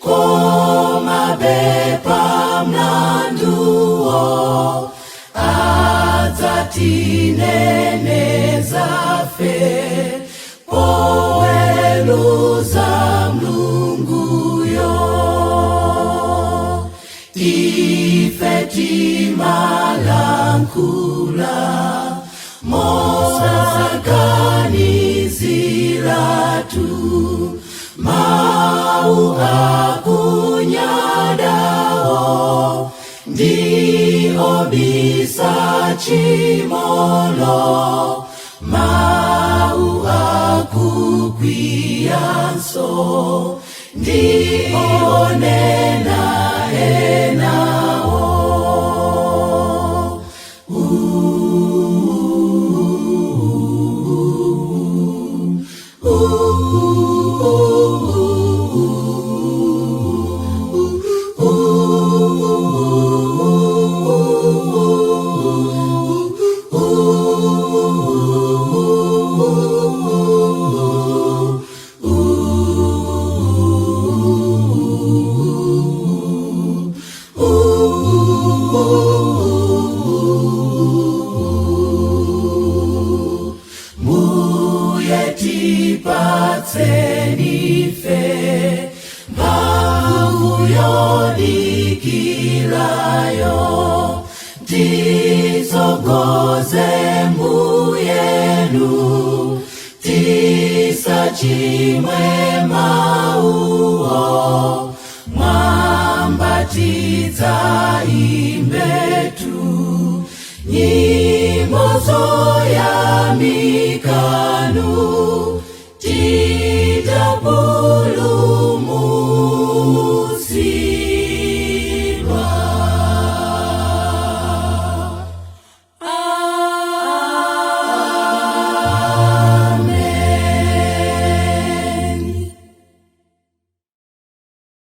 Koma bepa mlanduo adzatineneza fe poweluza mlunguyo. Ife timalankula mosaganiziratu mau akunyadawo ndiobisa chimolo mau akukwiyanso ndionena enawo. Mbuye tipatseni ife mphamvu yodikirayo, tisogoze mbuyenu tisachimwe mauo mwamba tidzaimbetu nyimbo zoyamikanu.